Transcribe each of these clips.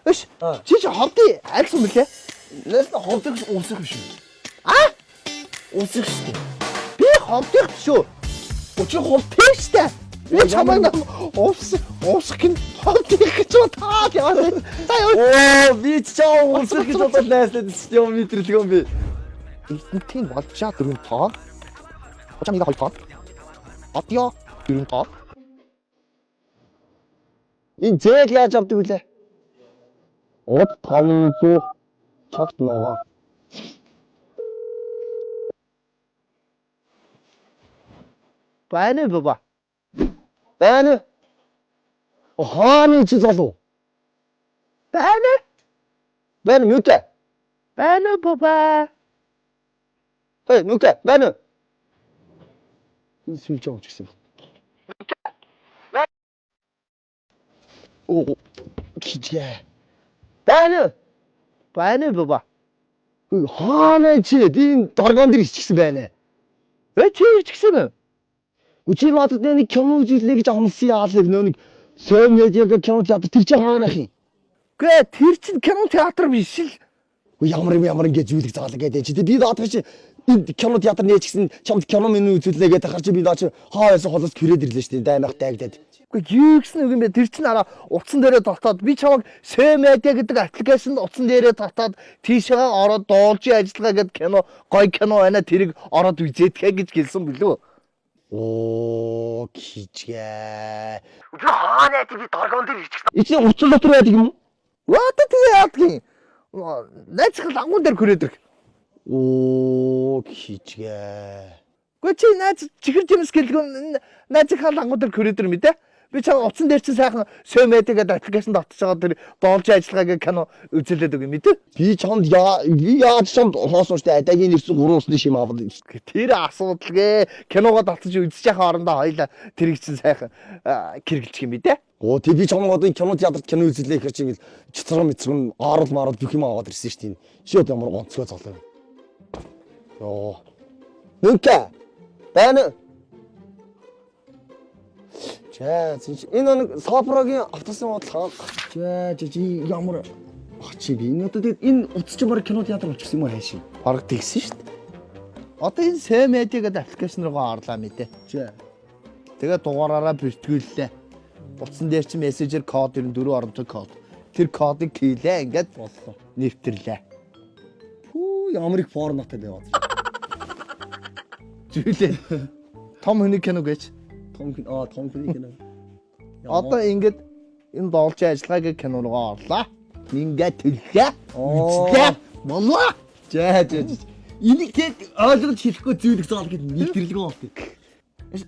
Өш. Чи чи ховдын аль сум бэлээ? Найс нь ховдыг уусах биш үү? А? Уусах шүү дээ. Би ховдох биш үү? Чи хов Тийм штэ. Би чамайг нам уус уусах гин ховдох гэж бодоод яваа. За юу? Оо, би чам уусах гэж бодоод найслаад шүү дээ. Мэдрэлгөө би. Эрдэнтийн болжаа 4 тоо. 31 2 тоо. Одё 4 тоо. Энэ зээл яаж авдаг вүлээ? Од 500 цагт ногоо. Байна уу баба? Байна. Хааны чи залуу? Байна. Байна мюкэ. Байна уу баба? Хэй, мюкэ, байна. Энэ сүлж авч гисэн. Оо, кичээ. Байна. Байна уу баба? Хаана чи? Би энэ доргон дээр иччихсэн байна. Э чи ирчихсэн үү? Үчи надад нэг кино үзүүлнэ гэж амлсан яалаа нөө нэг сөм медиаг кино театр тэр чинь хаана юм? Гэ тэр чин кино театр биш л. Үгүй ямар юм ямар ингэ зүйлэг заалаа гэдэг чи. Би наадах чи энэ кино театр нээч гэсэн чамд кино минь үзүүлнэ гэдэг хар чи би наа чи хаа байсан холоос күрээд ирлээ шүү дээ. Даймах дайгдаад. Үгүй юу гэсэн үг юм бэ? Тэр чин араа утсан дээрээ дотоод би чамайг Сэ медиа гэдэг аппликейшнд утсан дээрээ дотоод тийшээ ороод дуулжийн ажиллагаа гэдэг кино гой кино байна тэрийг ороод үзээдхэ гэж хэлсэн билүү? Оо кичгээ. Би хаана би доргон дээр ирчихсэн. Эцэг утсан дотор байдаг юм уу? Одоо тэгээ яадгийн. Найзхан лангуун дээр хүрээд ирэх. Оо кичгээ. Үгүй чи найз чихэр жимс гэлгэн найзынхаа лангуун дээр хүрээд ир мэдээ. Би чам утсан дээр чинь сайхан Сэ медиа гэдэг аппликейшнд дотож байгаа тэр дуулжийн ажиллагаа гэх кино үзүүлээд үг юм мэдээ. Би чамд яа би яаж чамд хоосон шүү дээ. Айдагийн ирсэн 3 усны шим аваад. Тэр асуудалгээ киногоо татаж үзэж яхаа орондоо хоёлаа тэрийг чинь сайхан гэргэлчих юм би дээ. Оо тий би чамд одоо кино театрт кино үзлээ гэхэр чи ингээл чицрам мицрам аарал марал бүх юм аваад ирсэн шүү дээ. Чи одоо ямар онцгой золоо юм. Йоо. Нүнкэ. Байна. Чаа чи энэ нэг Сапрогийн автобусын бодлого. Чаа чи чи ямар чи би энэ одоо тэгээд энэ утас чи баг кино театр болчихсон юм уу хайшин. Бараг тэгсэн шүү дээ. Одоо энэ Сэ медиа гэдэг аппликейшн руугаа орлаа мэдээ. Чаа. Тэгээ дугаараараа бүртгүүллээ. Утсан дээр чинь мессежер код 94 оронтой код. Тэр кодыг хийлээ ингээд Боллоо. нэвтрлээ. Пүү ямар их порнотой байваа. Зүйлээ. Том хүний кино гэж. Том аа том хүний кино. Одоо ингээд энэ доолжийн ажиллагаа гэх кино руугаа орлоо. Ингээд төллөө. Үзлээ. Боллоо. За за за. Энийг тэг ойлгож хэлэхгүй зүйлэг заал гэд мэдрэлгэн болт.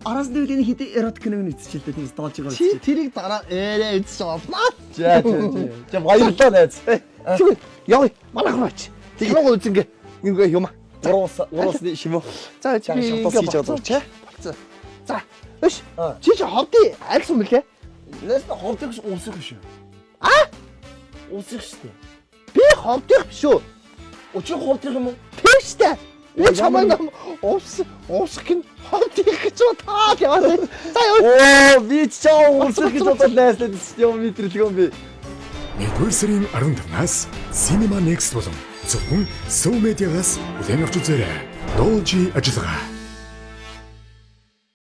Араас нь үл энэ хэдий эротик киног нь үзчихэл дээ. Тийм доолж байгаа. Чи тэрийг дараа ээрээ үзэж олноо. За за за. За баярлалаа найз. Тэгвэл явъя. Манайх руу очи. Киног үзэнгээ ингээ юм. Гурван усны шимөө. За За, шатаас хийж байгаа чи. Болцсон. За. Өш. Чи чи ховдын аль сум бэлээ? Найз нь ховдыг уусах биш үү? А? Уусах шүү дээ. Би ховдох биш үү? Чи ховдох юм уу? Тийм штэ. Би чамайг нам уус уусах гин ховдох гэж бодоод яваа. За юу? Оо би чам уусах гэж бодоод найслаад шүү дээ. Мэдрэлгэн би. 1-р сарын 15-наас Cinema Next болон зөвхөн So Media-гаас хүлээн авч үзээрэй. Dolby ажиллагаа.